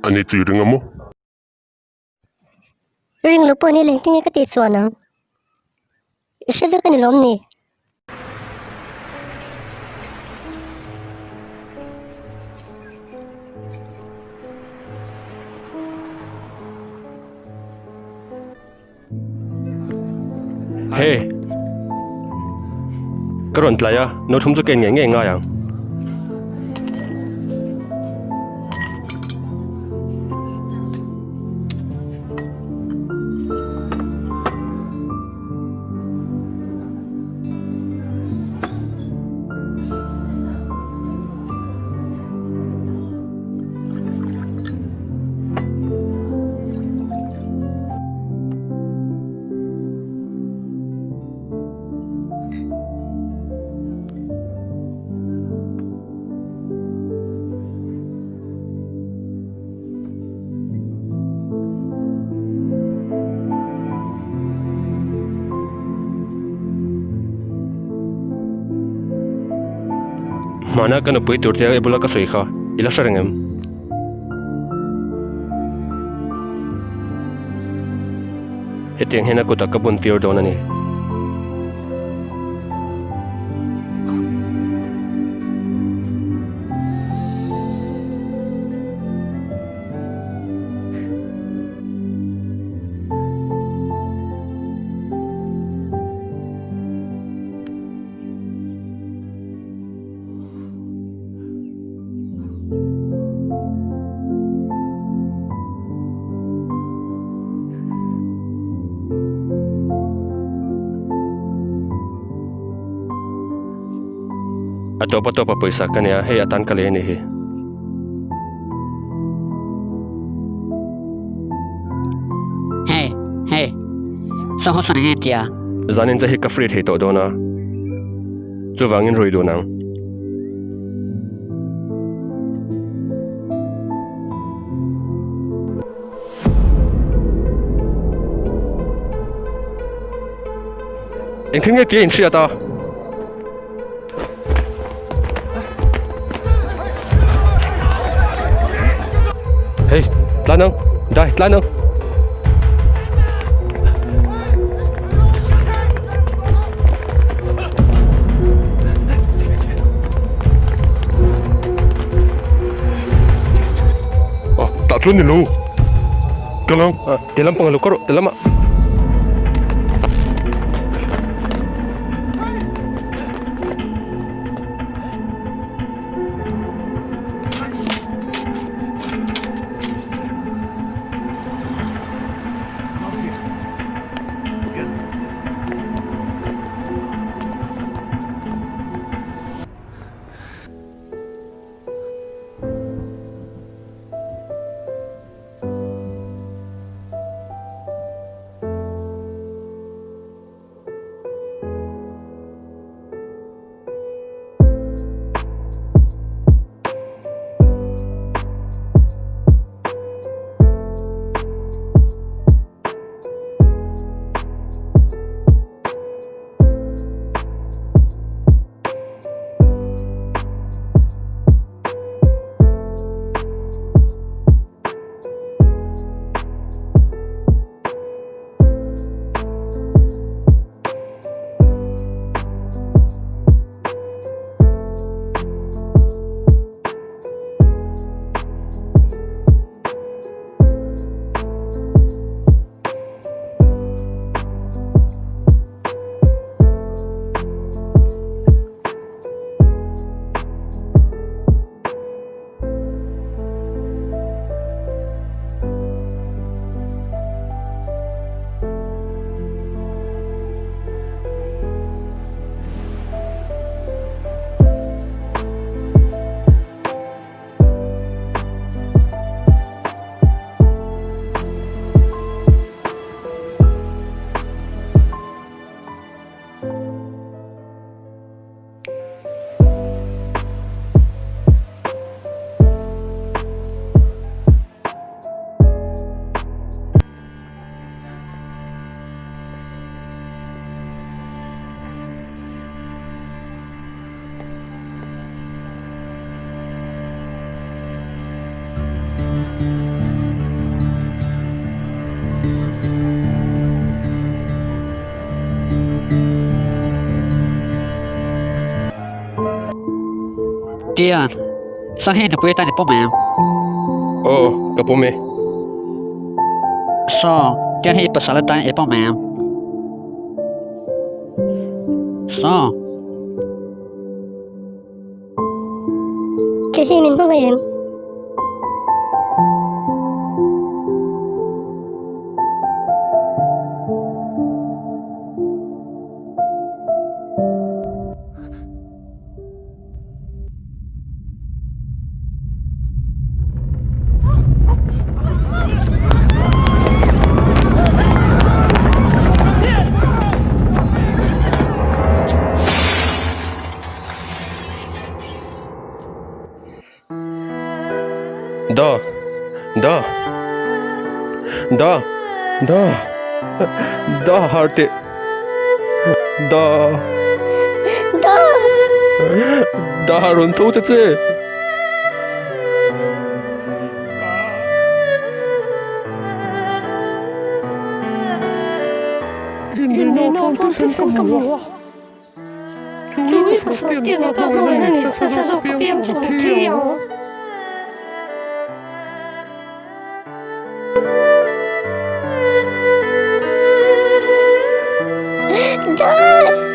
Ani chu i ring a maw? Ring lo pawh ni leng tinge ka tih chuan ang. I hre vek a ni lawm ni? Hey! Ka rawn tlai a, no thum chu ka en ngei ngei ngai ang. Hmana ka nupui tur te i bula ka sawi kha i la hre reng em? Hetiang hian a kutah ka bun tir dawn a ni. A tawp a tawp a pawisa ka nia hei atan ka lei a nih hi. Hey, hey, saw saw nge tia. Zanin che hi ka free thei tawh dawn a, chuvangin rui dun ang. Engthil nge tia inhriat a? Hey, tlan ang. Dai, tlan ang. Ah, tah chuan ni lo. Kal ang. Ah, ti lampang lo ka rawh, ti lamah. Tian, Sang hi nupui atan i pawm em? Aw, ka pawm e. Saw, Tian hi i pasal atan i pawm em? Saw. Kei hi min hmangaih em? Da. Da. Da. Da. Da har teh. Da. Da. Da rawn tho ta che. Da.